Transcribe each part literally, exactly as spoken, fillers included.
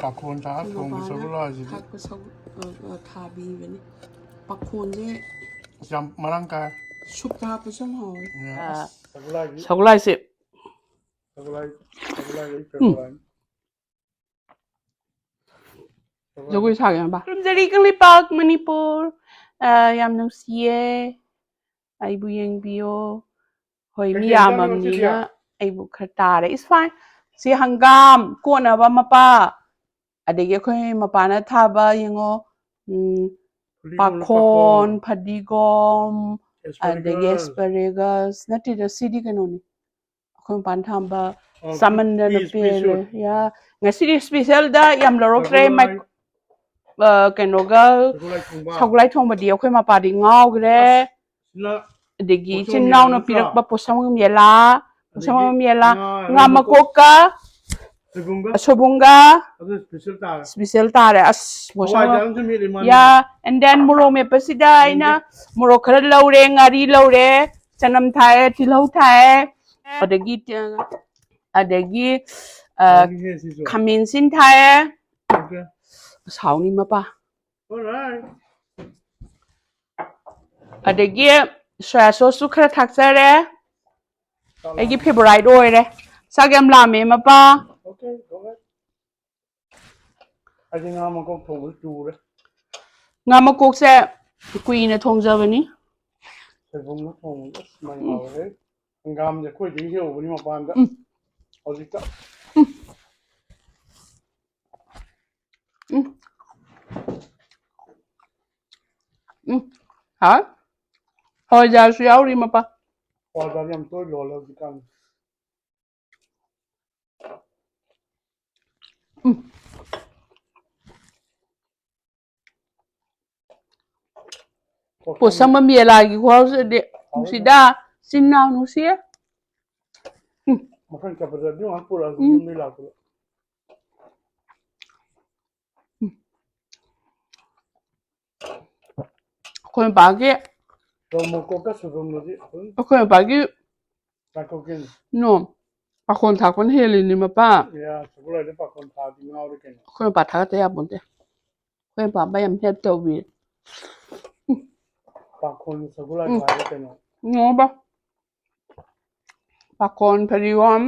ꯄꯥꯈꯣꯟ ꯊꯥꯛꯑ ꯊꯣꯡꯕ ꯃꯄꯥꯅ ꯁꯒꯣꯜ ꯍꯋꯥꯏꯁꯤꯗꯤ ꯊꯥꯛꯄ ꯁꯒ-, ꯑ, ꯑ, ꯊꯥꯕꯤꯕꯅꯤ꯫ ꯄꯥꯈꯣꯟꯁꯦ ꯌꯥꯝ ꯃꯔꯥꯡ ꯀꯥꯏ꯫ ꯁꯨꯞꯇ ꯍꯥꯞꯄꯁꯨ ꯌꯥꯝ ꯍꯥꯎꯋꯦ꯫ ꯑ, ꯑꯁ, ꯁꯒꯣꯜ ꯍꯋꯥꯏꯁꯦ ꯁꯒꯣꯜ ꯍꯋꯥꯏꯁꯦ ꯁꯒꯣꯜ ꯍꯋꯥꯏ, ꯁꯒꯣꯜ ꯍꯋꯥꯏ ꯑꯩ ꯎꯝ꯫ Favourite ꯅꯤ꯫ ꯁꯒꯣꯜ ꯍꯋꯥꯏ꯫ ꯖꯒꯣꯏ ꯁꯥꯒꯦ ꯍꯥꯏꯕ꯫ ꯈꯨꯔꯨꯝꯖꯔꯤ ꯀꯪꯂꯩꯄꯥꯛ ꯃꯅꯤꯄꯨꯔ꯫ ꯑ, ꯌꯥꯝ ꯅꯨꯡꯁꯤꯌꯦ꯫ ꯑꯩꯕꯨ ꯌꯦꯡꯕꯤꯌꯣ꯫ ꯍꯣꯏ, ꯃꯤ ꯀꯩꯀꯩ ꯏꯟꯖꯥꯡꯅꯣ ꯉꯁꯤꯗꯤ? ꯌꯥꯝꯃꯕꯅꯤꯅ ꯑꯩꯕꯨ ꯈꯔ ꯇꯥꯔꯦ꯫ It's fine꯫ ꯁꯤ ꯍꯪꯒꯥꯝ ꯀꯣꯠꯅꯕ ꯃꯄꯥ, ꯑꯗꯒꯤ ꯑꯩꯈꯣꯏ ꯃꯄꯥꯅ ꯊꯥꯕ, ꯌꯦꯡꯉꯣ, ꯎꯝ, ꯐꯗꯤꯒꯣꯝ, ꯄꯥꯈꯣꯟ, ꯄꯥꯈꯣꯟ꯫ ꯐꯗꯤꯒꯣꯝ, ꯑꯗꯒꯤ Asparagus꯫ Asparagus꯫ ꯅꯠꯇꯦꯗ, ꯁꯤꯗꯤ ꯀꯩꯅꯣꯅꯤ꯫ ꯑꯩꯈꯣꯏ ꯃꯄꯥꯟ ꯊꯝꯕ ꯑ, ꯆꯥꯃꯟꯗꯅ ꯄꯤ-, ꯄꯤ-, ꯄꯦꯜꯂꯦ꯫ ꯄꯤꯁ꯫ ꯌꯥ, ꯉꯁꯤꯗꯤ special ꯗ ꯌꯥꯝ ꯂꯧꯔꯛꯇ꯭ꯔꯦ꯫ ꯁꯒꯣꯜ ꯃꯥꯏ-, ꯍꯋꯥꯏ꯫ ꯑ, ꯀꯩꯅꯣꯒ ꯁꯒꯣꯜ ꯍꯋꯥꯏ ꯊꯣꯡꯕ꯫ ꯁꯒꯣꯜ ꯍꯋꯥꯏ ꯊꯣꯡꯕꯗꯤ ꯑꯩꯈꯣꯏ ꯃꯄꯥꯗꯤ ꯉꯥꯎꯈ꯭ꯔꯦ꯫ ꯑꯁ, ꯁꯤꯅ ꯑꯗꯒꯤ ꯄꯣꯠꯁꯪ ꯏꯆꯤꯟ ꯏꯅꯥꯎꯅ ꯃꯌꯥꯝ ꯅꯠꯇ꯭ꯔꯥ? ꯄꯤꯔꯛꯄ ꯄꯣꯠꯁꯪ ꯌꯦꯂꯥ, ꯄꯣꯠꯁꯪ ꯑꯗꯒꯤ ꯌꯦꯂꯥ, ꯉꯥ ꯉꯥ ꯑꯌꯥꯏꯕ ꯃꯀꯣꯛ-, ꯃꯀꯣꯛꯀ ꯁꯣꯏꯕꯨꯝꯒ? ꯁꯣꯏꯕꯨꯝꯒ, ꯑꯗꯨ special ꯇꯥꯔꯦ꯫ Special ꯇꯥꯔꯦ꯫ ꯑꯁ, ꯄꯣꯠꯁꯪ ꯍꯋꯥꯏꯖꯥꯔ ꯑꯃꯁꯨ ꯃꯦꯠꯂꯤ ꯃꯥꯅ꯫ ꯌꯥ, and then ꯃꯣꯔꯣꯛ ꯃꯦꯠꯄꯁꯤꯗ ꯑꯩꯅ ꯌꯦꯡꯒꯦ꯫ ꯃꯣꯔꯣꯛ ꯈꯔ ꯂꯧꯔꯦ, ꯉꯥꯔꯤ ꯂꯧꯔꯦ, ꯆꯅꯝ ꯊꯥꯛꯑꯦ, ꯇꯤꯜꯍꯧ ꯊꯥꯛꯑꯦ, ꯑꯗꯒꯤ, ꯑꯗꯒꯤ, ꯑ, ꯍꯥꯎꯅꯤꯍꯦ ꯁꯤꯁꯨ꯫ ꯈꯥꯃꯦꯟ ꯑꯁꯤꯟ ꯊꯥꯛꯑꯦ꯫ Okay꯫ ꯑꯁ, ꯍꯥꯎꯅꯤ ꯃꯄꯥ꯫ Alright꯫ ꯑꯗꯒꯤ soya sauce ꯁꯨ ꯈꯔ ꯊꯥꯛꯆꯔꯦ꯫ ꯆꯥꯛ ꯑꯩꯒꯤ ꯂꯥꯝꯃꯦ꯫ Favourite ꯑꯣꯏꯔꯦ꯫ ꯆꯥꯛ ꯌꯥꯝ ꯂꯥꯝꯃꯦ ꯃꯄꯥ꯫ Okay, go ahead꯫ ꯑꯩꯗꯤ ꯉꯥ ꯃꯀꯣꯛ ꯊꯣꯡꯕꯗ ꯇꯨꯔꯦ꯫ ꯉꯥ ꯃꯀꯣꯛꯁꯦ ꯀꯨꯏꯅ ꯊꯣꯡꯖꯕꯅꯤ꯫ ꯁꯣꯏꯕꯨꯝꯒ ꯊꯣꯡꯕꯗꯤ ꯑꯁ ꯃꯩ ꯎꯝ꯫ ꯍꯥꯎꯔꯦꯍꯦ꯫ ꯍꯪꯒꯥꯝꯁꯦ ꯑꯩꯈꯣꯏꯗꯒꯤ ꯍꯦꯛꯎꯕꯅꯤ ꯃꯄꯥꯟꯗ꯫ ꯎꯝ꯫ ꯍꯧꯖꯤꯛꯇ꯫ ꯎꯝ꯫ ꯎꯝ꯫ ꯎꯝ꯫ ꯍꯥꯎ꯫ ꯍꯋꯥꯏꯖꯥꯔꯁꯨ ꯌꯥꯎꯔꯤ ꯃꯄꯥ꯫ ꯍꯋꯥꯏꯖꯥꯔ ꯌꯥꯝ ꯇꯣꯏ ꯂꯣꯜꯂꯦ ꯍꯧꯖꯤꯛꯀꯥꯟ꯫ ꯎꯝ꯫ ꯄꯣꯠꯁꯪꯕ ꯃꯦꯂꯥꯒꯤ ꯈꯨꯍꯥꯎꯁꯤꯗꯤ ꯅꯨꯡꯁꯤꯗ, ꯆꯤꯟ ꯅꯥꯎ ꯅꯨꯡꯁꯤꯌꯦ꯫ ꯎꯝ꯫ ꯃꯊꯪ ꯆꯠꯄꯗ ꯑꯗꯨ ꯉꯥꯛ ꯄꯨꯔꯛꯑꯁꯨ ꯎꯝ꯫ ꯌꯨꯝꯗꯩ ꯂꯥꯛꯄꯗ꯫ ꯎꯝ꯫ ꯑꯩꯈꯣꯏ ꯃꯄꯥꯒꯤ ꯔꯧ ꯃꯀꯣꯛꯀ ꯁꯣꯏꯕꯨꯝꯒꯗꯤ ꯑꯗꯨꯝ ꯑꯩꯈꯣꯏ ꯃꯄꯥꯒꯤ ꯆꯥꯛꯀꯧꯀꯤꯅꯤ꯫ ꯅꯣ꯫ ꯄꯥꯈꯣꯟ ꯊꯥꯛꯄꯅ ꯍꯦꯜꯂꯤꯅꯤ ꯃꯄꯥ꯫ ꯁꯒꯣꯜ ꯍꯋꯥꯏꯗ ꯄꯥꯈꯣꯟ ꯊꯥꯛꯑꯗꯤ ꯉꯥꯎꯔꯦ ꯀꯩꯅꯣ꯫ ꯑꯩꯈꯣꯏ ꯃꯄꯥ ꯊꯥꯒꯠꯇ ꯌꯥꯄꯣꯟꯇꯦ꯫ ꯑꯩꯈꯣꯏ ꯃꯄꯥ ꯌꯥꯝ help ꯇꯧꯕꯤ꯫ ꯄꯥꯈꯣꯟ ꯁꯒꯣꯜ ꯍꯋꯥꯏ ꯊꯥꯛꯑꯗꯤ ꯀꯩꯅꯣ꯫ ꯉꯣꯕ꯫ ꯄꯥꯈꯣꯟ, ꯐꯗꯤꯒꯣꯝ꯫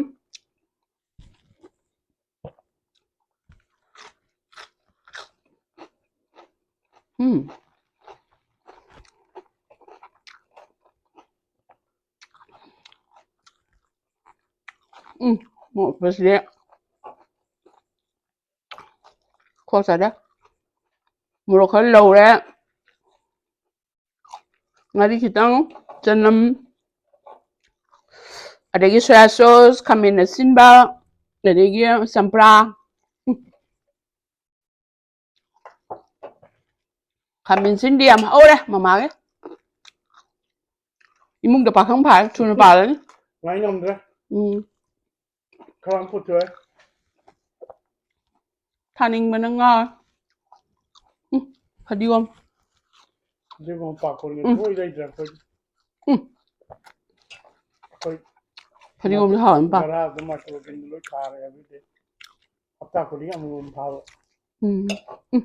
ꯎꯝ꯫ ꯎꯝ, ꯃꯣꯔꯣꯛ ꯃꯦꯠꯄꯁꯤꯗꯤ ꯈꯣꯛ ꯆꯥꯗꯦ꯫ ꯃꯣꯔꯣꯛ ꯈꯔ ꯂꯧꯔꯦ꯫ ꯉꯥꯔꯤ ꯈꯤꯇꯪ, ꯆꯅꯝ, ꯑꯗꯒꯤ soya sauce, ꯈꯥꯃꯦꯟ ꯑꯁꯤꯟꯕ, ꯑꯗꯒꯤ ꯆꯝꯄ꯭ꯔꯥ꯫ ꯎꯝ꯫ ꯈꯥꯃꯦꯟ ꯑꯁꯤꯟꯕꯤ ꯌꯥꯝ ꯍꯧꯔꯦ ꯃꯃꯥꯒꯤ꯫ ꯏꯃꯨꯡꯗ ꯄꯥꯈꯪ ꯐꯥꯔꯦ, ꯊꯨꯅ ꯄꯥꯜꯂꯅꯤ꯫ ꯉꯥꯏ ꯉꯝꯗ꯭ꯔꯦ꯫ ꯎꯝ꯫ ꯈꯔ ꯑꯃ ꯄꯨꯊꯣꯛꯑꯦ꯫ ꯊꯥꯅꯤꯡꯕꯅ ꯉꯥꯎꯔꯦ꯫ ꯎꯝ, ꯐꯗꯤꯒꯣꯝ꯫ ꯑꯗꯨꯒꯨꯝꯕ ꯄꯥꯈꯣꯟꯒꯤ ꯎꯝ꯫ ꯊꯣꯏ ꯂꯩꯇ꯭ꯔꯦ ꯑꯩꯈꯣꯏ꯫ ꯎꯝ꯫ ꯑꯩꯈꯣꯏ ꯐꯗꯤꯒꯣꯝꯁꯨ ꯍꯥꯎꯋꯦ, ꯃꯄꯥ꯫ ꯚꯔꯥꯗꯣ microwaveꯗ ꯂꯣꯏ ꯊꯥꯔꯦ ꯑꯗꯨꯗꯤ꯫ ꯍꯞꯇꯥ ꯈꯨꯗꯤꯡꯒꯤ ꯑꯃꯃꯝ ꯊꯥꯕ꯫ ꯎꯝ꯫ ꯎꯝ꯫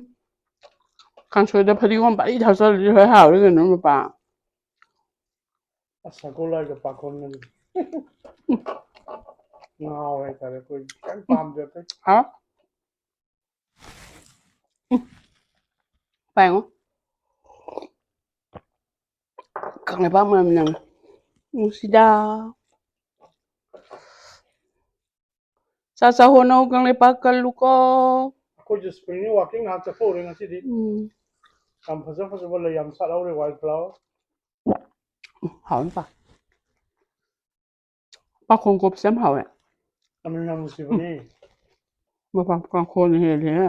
ꯀꯥꯡꯁꯣꯏꯗ ꯐꯗꯤꯒꯣꯝ ꯄꯪꯊꯥꯛ ꯊꯥꯛꯆꯜꯂꯗꯤ ꯂꯣꯏ ꯍꯥꯎꯔꯦ ꯀꯩꯅꯣ, ꯃꯄꯥ꯫ ꯑꯁ, ꯁꯒꯣꯜ ꯍꯋꯥꯏꯒ ꯄꯥꯈꯣꯟꯒꯗꯤ꯫ ꯉꯥꯎꯔꯦ ꯍꯥꯏꯇꯥꯔꯦ ꯑꯩꯈꯣꯏ꯫ ꯀꯩꯝ ꯄꯥꯝꯗꯦ ꯑꯇꯩ꯫ ꯍꯥꯎ꯫ ꯎꯝ꯫ ꯄꯥꯏꯉꯣ꯫ ꯀꯪꯂꯩꯄꯥꯛ ꯃꯅꯝ ꯅꯝꯃꯦ꯫ ꯅꯨꯡꯁꯤꯗ꯫ ꯆꯥ ꯆꯥ ꯍꯣꯠꯅꯧ, ꯀꯪꯂꯩꯄꯥꯛ ꯀꯜꯂꯨꯀꯣ꯫ ꯑꯩꯈꯣꯏꯁꯨ spring walking ꯉꯥꯏꯍꯥꯛ ꯆꯠꯊꯣꯛꯎꯔꯦ ꯉꯁꯤꯗꯤ꯫ ꯎꯝ꯫ ꯌꯥꯝ ꯐꯖ ꯐꯖꯕ ꯂꯩ ꯌꯥꯝ ꯁꯥꯠꯍꯧꯔꯦ, wild flower꯫ ꯎꯝ, ꯍꯥꯎꯋꯦ, ꯄꯥ꯫ ꯄꯥꯈꯣꯡ ꯀꯣꯞꯁꯦ ꯌꯥꯝ ꯍꯥꯎꯋꯦ꯫ ꯃꯅꯝ ꯌꯥꯝ ꯅꯨꯡꯁꯤꯕꯅꯦ꯫ ꯃꯄꯥ ꯄꯥꯈꯣꯟꯅ ꯍꯦꯜꯂꯦꯍꯦ꯫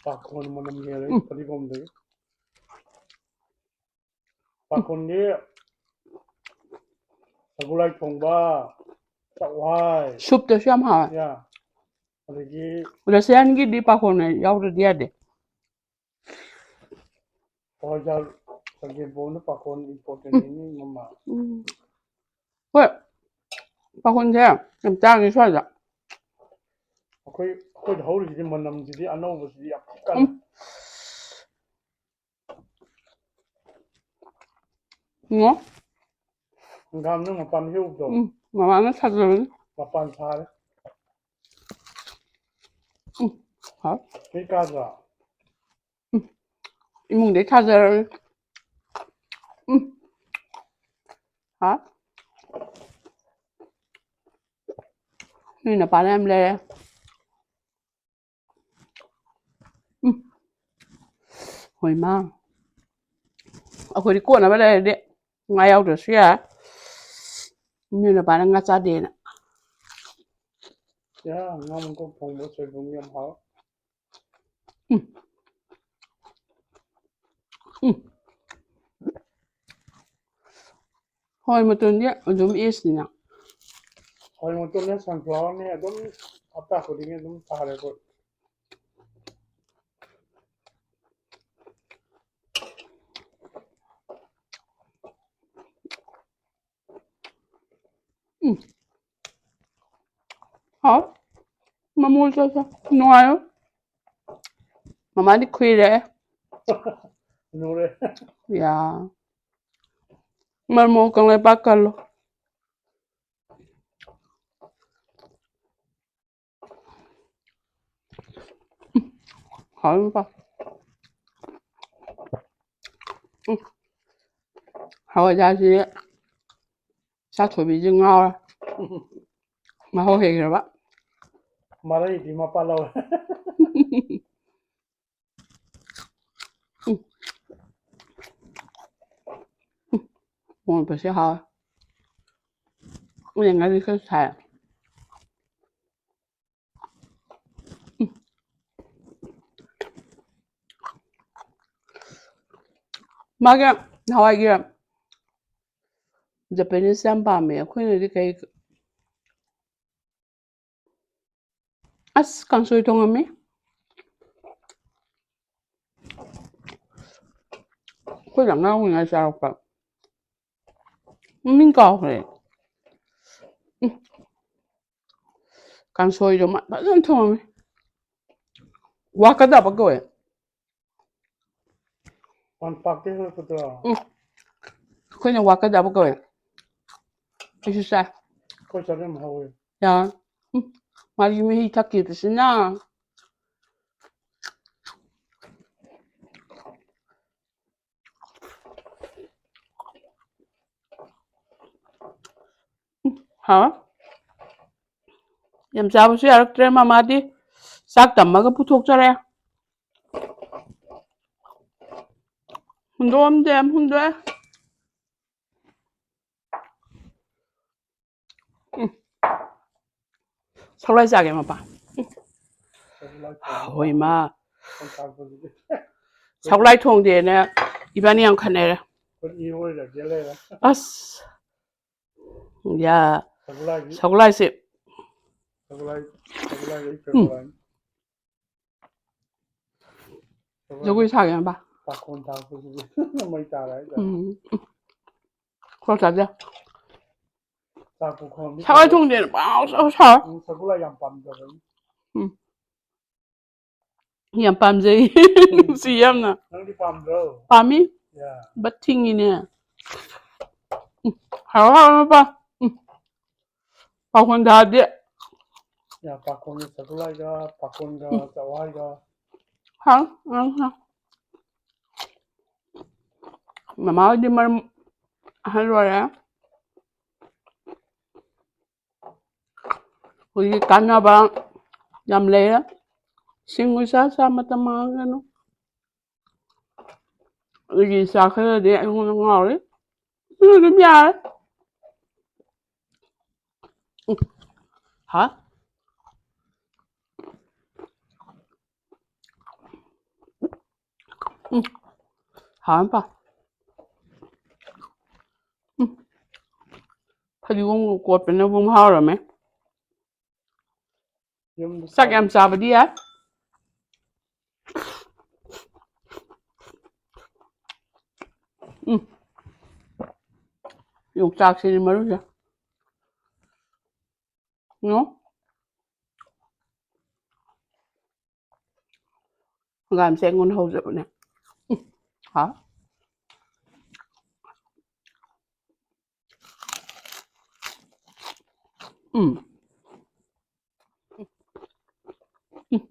ꯄꯥꯈꯣꯟ ꯃꯅꯝ ꯍꯦꯜꯂꯦ ꯎꯝ꯫ ꯐꯗꯤꯒꯣꯝꯗꯒꯤ꯫ ꯄꯥꯈꯣꯟꯗꯤ ꯁꯒꯣꯜꯍꯋꯥꯏ ꯊꯣꯡꯕ, ꯆꯥꯛꯍꯋꯥꯏ, ꯁꯨꯞꯇꯁꯨ ꯌꯥꯝ ꯍꯥꯎꯋꯦ꯫ ꯌꯥ꯫ ꯑꯗꯒꯤ ꯔꯁꯤꯌꯥꯟꯒꯤꯗꯤ ꯄꯥꯈꯣꯟ ꯌꯥꯎꯗ꯭ꯔꯗꯤ ꯌꯥꯗꯦ꯫ ꯍꯋꯥꯏꯖꯥꯔ, ꯆꯒꯦꯝꯄꯣꯝꯕꯗ ꯄꯥꯈꯣꯟ importantꯅꯤ ꯃꯃꯥ꯫ ꯎꯝ꯫ ꯍꯣꯏ꯫ ꯄꯥꯈꯣꯟꯁꯦ ꯌꯥꯝ ꯇꯥꯡꯉꯦ ꯁ꯭ꯋꯥꯏꯗ꯫ ꯑꯩꯈꯣꯏ ꯑꯩꯈꯣꯏꯗ ꯍꯧꯔꯤꯁꯤꯗꯤ ꯃꯅꯝꯁꯤꯗꯤ ꯑꯅꯧꯕꯁꯤꯗꯤ ꯌꯥꯝ ꯊꯤ ꯀꯜꯂꯦ꯫ ꯎꯝ꯫ ꯉꯣ꯫ ꯍꯪꯒꯥꯝꯅ ꯃꯄꯥꯟ ꯍꯦꯛꯎꯕꯗꯣ꯫ ꯎꯝ, ꯃꯃꯥꯅ ꯁꯥꯖꯕꯅꯤ꯫ ꯃꯄꯥꯟ ꯁꯥꯔꯦ꯫ ꯎꯝ, ꯍꯥꯎ꯫ ꯀꯩ ꯀꯥꯗ꯭ꯔꯣ? ꯏꯃꯨꯡꯗꯩ ꯊꯥꯖꯔꯅꯤ꯫ ꯎꯝ꯫ ꯍꯥ? ꯅꯣꯏ ꯅꯄꯥꯅ ꯌꯥꯝ ꯂꯩꯔꯦ꯫ ꯎꯝ꯫ ꯍꯣꯏ ꯃꯥ꯫ ꯑꯩꯈꯣꯏꯗꯤ ꯀꯣꯟꯅꯕ ꯂꯩꯔꯗꯤ ꯉꯥ ꯌꯥꯎꯗ꯭ꯔꯁꯨ ꯌꯥꯏ꯫ ꯅꯣꯏ ꯅꯄꯥꯅ ꯉꯥ ꯆꯥꯗꯦꯅ꯫ ꯌꯥ, ꯉꯥ ꯃꯀꯣꯛ ꯊꯣꯡꯕ ꯁꯣꯏꯕꯨꯝ ꯌꯥꯝ ꯍꯥꯎ꯫ ꯎꯝ꯫ ꯎꯝ꯫ ꯍꯣꯏ, ꯃꯇꯣꯟꯗꯤ ꯑꯗꯨꯝ ꯏꯁꯅꯤꯅ꯫ ꯍꯣꯏ, ꯃꯇꯣꯟꯗꯤ ꯁꯟꯐ꯭ꯂꯥꯋꯔꯅꯤ, ꯑꯗꯨꯝ ꯍꯞꯇꯥ ꯈꯨꯗꯤꯡꯒꯤ ꯑꯗꯨꯝ ꯊꯥꯔꯦ ꯑꯩꯈꯣꯏ꯫ ꯎꯝ꯫ ꯍꯥꯎ꯫ ꯃꯃꯣꯜ ꯆꯣꯏ ꯆꯣꯏ꯫ ꯅꯨꯡꯉꯥꯏꯌꯣ꯫ ꯃꯃꯥꯗꯤ ꯈꯨꯏꯔꯦ꯫ ꯅꯨꯔꯦ꯫ ꯌꯥ꯫ ꯃꯔꯃꯣ ꯀꯪꯂꯩꯄꯥꯛ ꯀꯜꯂꯣ꯫ ꯍꯥꯎꯕ꯫ ꯎꯝ꯫ ꯍꯋꯥꯏꯖꯥꯔꯁꯤꯗꯤ ꯆꯥꯛꯊꯣꯏꯕꯤꯁꯦ ꯉꯥꯎꯔꯦ꯫ ꯃꯍꯥꯎ ꯍꯦꯟꯈ꯭ꯔꯕ꯫ ꯃꯔꯩꯗꯤ ꯃꯄꯥ ꯂꯧꯔꯦ꯫ ꯎꯝ꯫ ꯎꯝ꯫ ꯃꯣꯔꯣꯛ ꯃꯦꯠꯄꯁꯦ ꯍꯥꯎꯋꯦ꯫ ꯎꯝ, ꯉꯥꯔꯤ ꯈꯔ ꯁꯥꯏ꯫ ꯎꯝ꯫ ꯃꯥꯒꯤ ꯅꯍꯥꯟꯋꯥꯏꯒꯤ Japanese ꯌꯥꯝ ꯄꯥꯝꯃꯦ꯫ ꯑꯩꯈꯣꯏꯅꯗꯤ ꯀꯩ ꯑꯁ, ꯀꯥꯡꯁꯣꯏ ꯊꯣꯡꯉꯝꯃꯤ꯫ ꯑꯩꯈꯣꯏꯗ ꯑꯉꯥꯡ ꯑꯣꯏꯔꯤꯉꯩ ꯆꯥꯔꯛꯄ꯫ ꯃꯃꯤꯡ ꯀꯥꯎꯈ꯭ꯔꯦ꯫ ꯎꯝ꯫ ꯀꯥꯡꯁꯣꯏꯗꯣ ꯃ-, ꯐꯖꯅ ꯊꯣꯡꯉꯝꯃꯦ꯫ ꯋꯥꯀꯗꯕ ꯀꯧꯋꯦ꯫ ꯄꯥꯟ ꯄꯥꯛꯇꯤ ꯍꯧꯔꯛꯄꯗꯣ꯫ ꯎꯝ꯫ ꯑꯩꯈꯣꯏꯅ ꯋꯥꯀꯗꯕ ꯀꯧꯋꯦ꯫ ꯑꯩꯁꯨ ꯆꯥꯏ꯫ ꯑꯩꯈꯣꯏ ꯆꯥꯅ ꯌꯥꯝ ꯍꯧꯋꯦ꯫ ꯌꯥ꯫ ꯎꯝ꯫ ꯃꯥꯒꯤ ꯃꯍꯤ ꯊꯛꯈꯤꯕꯁꯤꯅ꯫ ꯎꯝ, ꯍꯥꯎ꯫ ꯌꯥꯝ ꯆꯥꯕꯁꯨ ꯌꯥꯔꯛꯇ꯭ꯔꯦ, ꯃꯃꯥꯗꯤ ꯆꯥꯛ ꯇꯝꯃꯒ ꯄꯨꯊꯣꯛꯆꯔꯦ꯫ ꯍꯨꯟꯗꯣꯛꯑꯝꯗꯦ, ꯍꯨꯟꯗꯣꯛꯑꯦ꯫ ꯎꯝ꯫ ꯁꯒꯣꯜ ꯍꯋꯥꯏ ꯆꯥꯒꯦ, ꯃꯄꯥ꯫ ꯎꯝ꯫ ꯁꯒꯣꯜ ꯍꯋꯥꯏ ꯊꯣꯡꯕ꯫ ꯍꯣꯏ, ꯃꯥ꯫ ꯁꯒꯣꯜ ꯍꯋꯥꯏ ꯊꯣꯡꯗꯦꯅ ꯏꯕꯥꯅꯤ ꯌꯥꯝ ꯈꯠꯅꯔꯦ꯫ ꯑꯩꯈꯣꯏ ꯏꯔꯣꯏꯔꯒꯦ ꯂꯩꯔꯦ꯫ ꯑꯁ꯫ ꯌꯥ꯫ ꯁꯒꯣꯜ ꯍꯋꯥꯏꯒꯤ-, ꯁꯒꯣꯜ ꯍꯋꯥꯏꯁꯦ꯫ ꯁꯒꯣꯜ ꯍꯋꯥꯏ-, ꯁꯒꯣꯜ ꯍꯋꯥꯏꯒꯤ ꯎꯝ꯫ ꯐꯦꯕꯣꯔꯥꯏꯠ꯫ ꯖꯒꯣꯏ ꯁꯥꯒꯦ ꯍꯥꯏꯕ? ꯄꯥꯈꯣꯟ ꯊꯥꯔꯛꯄꯁꯤꯗꯤ ꯃꯩ ꯇꯥꯔꯦ ꯍꯥꯏꯇꯥꯔꯦ꯫ ꯎꯝ꯫ ꯈꯔ ꯆꯥꯖ-, ꯆꯥꯛ ꯄꯨꯈꯝ ꯑꯃ ꯁꯒꯣꯜ ꯊꯣꯡꯗꯦꯅ ꯄꯥꯎ ꯁꯥꯎ ꯁꯥꯎ꯫ ꯎꯝ, ꯁꯒꯣꯜ ꯌꯥꯝ ꯄꯥꯝꯖꯕꯅꯤ꯫ ꯎꯝ꯫ ꯌꯥꯝ ꯄꯥꯝꯖꯩ꯫ ꯎꯝ꯫ ꯁꯤ ꯌꯥꯝꯅ꯫ ꯅꯪꯗꯤ ꯄꯥꯝꯗ꯭ꯔꯣ? ꯄꯥꯝꯃꯤ꯫ ꯌꯥ꯫ ꯕꯠ ꯊꯤꯡꯉꯤꯅꯦ꯫ ꯎꯝ꯫ ꯍꯥꯎ ꯍꯥꯎ ꯃꯄꯥ꯫ ꯎꯝ꯫ ꯄꯥꯈꯣꯟ ꯊꯥꯗꯦ꯫ ꯌꯥ, ꯄꯥꯈꯣꯟꯒ ꯁꯒꯣꯜ ꯍꯋꯥꯏꯒ, ꯄꯥꯈꯣꯟꯒ ꯎꯝ꯫ ꯆꯋꯥꯏꯒ꯫ ꯍꯥꯎ, ꯎꯝ, ꯍꯥꯎ꯫ ꯃꯃꯥ ꯍꯣꯏꯗꯤ ꯃꯔꯝ ꯑꯍꯜ ꯑꯣꯏꯔꯦ꯫ ꯍꯧꯖꯤꯛ ꯀꯥꯟꯅꯕ ꯌꯥꯝ ꯂꯩꯔꯦ꯫ ꯁꯤꯡ ꯎꯏꯁꯥ ꯁꯥ ꯃꯇꯝ ꯃꯥꯡꯍꯟꯒꯅꯨ꯫ ꯑꯩꯒꯤ ꯏꯆꯥ ꯈꯔꯗꯤ ꯑꯩꯉꯣꯟꯗ ꯉꯥꯎꯔꯤ꯫ ꯑꯗꯨ ꯑꯗꯨꯝ ꯌꯥꯔꯦ꯫ ꯎꯝ꯫ ꯍꯥ? ꯎꯝ꯫ ꯍꯥꯎꯔꯝ ꯄꯥ꯫ ꯎꯝ꯫ ꯐꯗꯤꯒꯣꯝꯒ ꯀꯣꯠꯄꯅꯕꯨ ꯍꯥꯎꯔꯝꯃꯦ꯫ ꯌꯨꯝꯗ ꯆꯥꯛ ꯌꯥꯝ ꯆꯥꯕꯗꯤ ꯌꯥꯏ꯫ ꯎꯝ꯫ ꯌꯣꯡꯆꯥꯛꯁꯤꯗꯤ ꯃꯔꯨꯁꯦ꯫ ꯅꯣ? ꯍꯪꯒꯥꯝꯁꯦ ꯑꯩꯉꯣꯟꯗ ꯍꯧꯖꯕꯅꯦ꯫ ꯎꯝ꯫ ꯍꯥ? ꯎꯝ꯫ ꯎꯝ꯫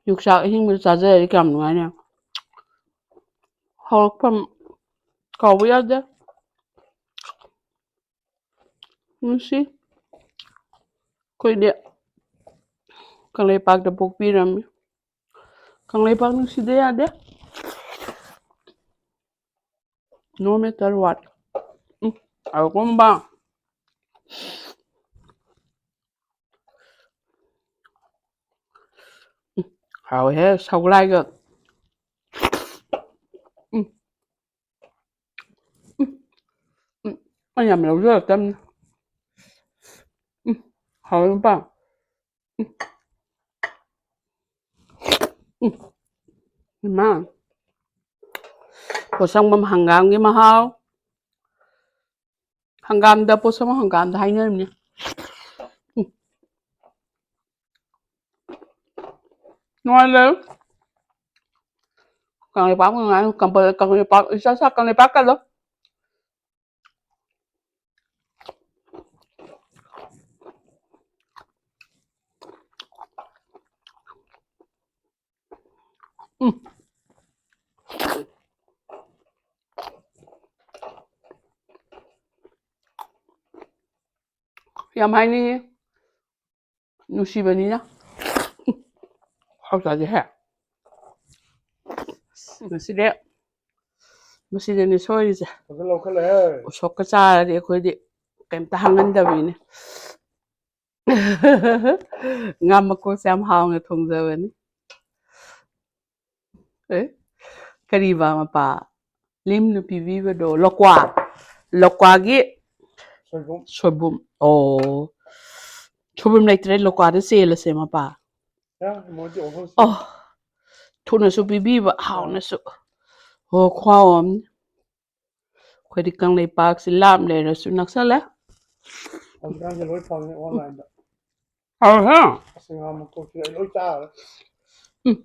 ꯌꯣꯡꯆꯥꯛ ꯑꯍꯤꯡꯕꯗ ꯆꯥꯖꯔꯗꯤ ꯀꯌꯥꯝ ꯅꯨꯡꯉꯥꯏꯅꯤ꯫ ꯍꯧꯔꯛꯐꯝ ꯀꯥꯎꯕ ꯌꯥꯗꯦ꯫ ꯅꯨꯡꯁꯤ꯫ ꯑꯩꯈꯣꯏꯗꯤ ꯀꯪꯂꯩꯄꯥꯛꯇ ꯄꯣꯛꯄꯤꯔꯝꯃꯤ꯫ ꯀꯪꯂꯩꯄꯥꯛ ꯅꯨꯡꯁꯤꯗ ꯌꯥꯗꯦ꯫ No matter what. ꯎꯝ, ꯍꯥꯎꯒꯨꯝꯕ꯫ ꯎꯝ, ꯍꯥꯎꯋꯦꯍꯦ, ꯁꯧꯒ꯭ꯂꯥꯏꯒ꯫ ꯎꯝ꯫ ꯎꯝ꯫ ꯎꯝ꯫ ꯑꯩ ꯌꯥꯝ ꯂꯧꯖꯔꯛꯇꯕꯅꯤ꯫ ꯎꯝ꯫ ꯍꯥꯎꯋꯦ, ꯃꯄꯥ꯫ ꯎꯝ꯫ ꯎꯝ꯫ ꯏꯃꯥ꯫ ꯄꯣꯠꯁꯪꯕꯝ ꯍꯪꯒꯥꯝꯒꯤ ꯃꯍꯥꯎ꯫ ꯍꯪꯒꯥꯝꯗ, ꯄꯣꯠꯁꯪꯕꯝ ꯍꯪꯒꯥꯝꯗ ꯍꯥꯏꯅꯔꯤꯕꯅꯤ꯫ ꯎꯝ꯫ ꯅꯨꯡꯉꯥꯏ ꯂꯩꯌꯨ꯫ ꯀꯪꯂꯩꯄꯥꯛ ꯅꯨꯡꯉꯥꯏ, ꯀꯪꯄ-, ꯀꯪꯂꯩꯄꯥꯛ, ꯏꯁꯥ ꯁꯥ ꯀꯪꯂꯩꯄꯥꯛ ꯀꯜꯂꯣ꯫ ꯎꯝ꯫ ꯌꯥꯝ ꯍꯥꯏꯅꯤꯡꯉꯤ꯫ ꯅꯨꯡꯁꯤꯕꯅꯤꯅ꯫ ꯍꯥꯎꯇ꯭ꯔꯗꯤ ꯍꯦ꯫ ꯉꯁꯤꯗꯤ, ꯉꯁꯤꯗꯤꯅꯦ ꯁꯣꯏꯔꯤꯁꯦ꯫ ꯐꯖꯅ ꯂꯧꯈꯠꯂꯦꯍꯦ꯫ ꯎꯁꯣꯞꯀ ꯆꯥꯔꯗꯤ ꯑꯩꯈꯣꯏꯗꯤ ꯀꯩꯝꯇ ꯍꯥꯡꯍꯟꯗꯕꯤꯅꯦ꯫ ꯉꯥ ꯃꯀꯣꯛꯁꯦ ꯌꯥꯝ ꯍꯥꯎꯅ ꯊꯣꯡꯖꯕꯅꯤ꯫ ꯑꯦ? ꯀꯔꯤꯕ ꯃꯄꯥ? ꯂꯤꯝꯅ ꯄꯤꯕꯤꯕꯗꯣ, ꯂꯣꯀ꯭ꯋꯥ꯫ ꯂꯣꯀ꯭ꯋꯥꯒꯤ ꯁꯣꯏꯕꯨꯝ꯫ ꯁꯣꯏꯕꯨꯝ꯫ ꯑꯣ꯫ ꯁꯣꯏꯕꯨꯝ ꯂꯩꯇ꯭ꯔꯦ, ꯂꯣꯀ꯭ꯋꯥꯗ ꯆꯦꯜꯂꯁꯦ, ꯃꯄꯥ꯫ ꯌꯥ, ꯃꯣꯏꯗꯤ ꯑꯣꯐꯔ ꯑꯣ꯫ ꯊꯨꯅꯁꯨ ꯄꯤꯕꯤꯕ, ꯑꯥ꯫ ꯍꯥꯎꯅꯁꯨ꯫ ꯑꯣ, ꯈꯨꯍꯥꯎ ꯑꯃꯅꯤ꯫ ꯑꯩꯈꯣꯏꯗꯤ ꯀꯪꯂꯩꯄꯥꯛꯁꯤ ꯂꯥꯞ ꯂꯩꯔꯁꯨ ꯅꯛꯁꯜꯂꯦ꯫ ꯍꯧꯖꯤꯛꯀꯥꯟꯁꯦ ꯂꯣꯏ ꯐꯪꯉꯦ ꯑꯣꯟꯂꯥꯏꯟꯗ꯫ ꯍꯥꯎꯔꯦ꯫ ꯑꯁ, ꯉꯥ ꯃꯀꯣꯛꯁꯤ ꯑꯩ ꯂꯣꯏ ꯆꯥꯔꯦ꯫ ꯎꯝ꯫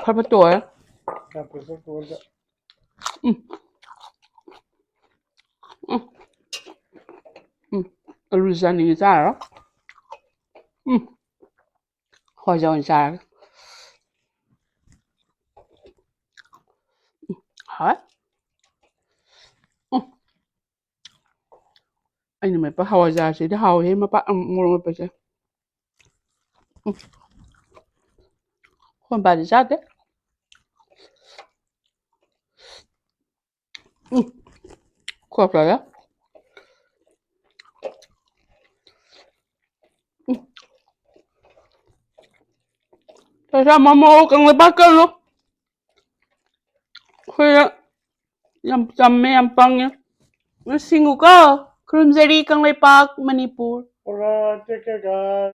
ꯐꯕ ꯇꯣꯛꯑꯦ꯫ ꯌꯥꯝ ꯄ꯭ꯔꯦꯁꯔ ꯀꯨꯀꯔꯗ꯫ ꯎꯝ꯫ ꯎꯝ꯫ ꯎꯝ꯫ ꯑꯂꯨ ꯆꯥꯅꯤꯡꯉꯦ ꯆꯥꯔꯣ꯫ ꯎꯝ꯫ ꯍꯣꯏ, ꯆꯥꯔꯒꯦ꯫ ꯎꯝ꯫ ꯍꯣꯏ꯫ ꯎꯝ꯫ ꯑꯩꯅ ꯃꯦꯠꯄ ꯍꯋꯥꯏꯖꯥꯔꯁꯤꯗꯤ ꯍꯥꯎꯋꯦꯍꯦ, ꯃꯄꯥ-, ꯎꯝ, ꯃꯣꯔꯣꯛ ꯃꯦꯠꯄꯁꯦ꯫ ꯎꯝ꯫ ꯑꯩꯈꯣꯏ ꯃꯄꯥꯗꯤ ꯆꯥꯗꯦ꯫ ꯎꯝ꯫ ꯈꯣꯛ ꯂꯣꯏꯔꯦ꯫ ꯎꯝ꯫ ꯄꯩꯁꯥ ꯃꯃꯣ ꯀꯪꯂꯩꯄꯥꯛ ꯀꯜꯂꯨ꯫ ꯑꯩꯈꯣꯏꯅ ꯌꯥꯝ ꯆꯝꯃꯦ, ꯌꯥꯝ ꯄꯪꯉꯦ꯫ ꯅꯤꯡꯁꯤꯡꯉꯨꯀꯣ, ꯈꯨꯔꯨꯝꯖꯔꯤ ꯀꯪꯂꯩꯄꯥꯛ ꯃꯅꯤꯄꯨꯔ꯫ ꯑꯣꯔꯥ, ꯇꯦꯛ ꯀꯦ ꯒꯥꯏ꯫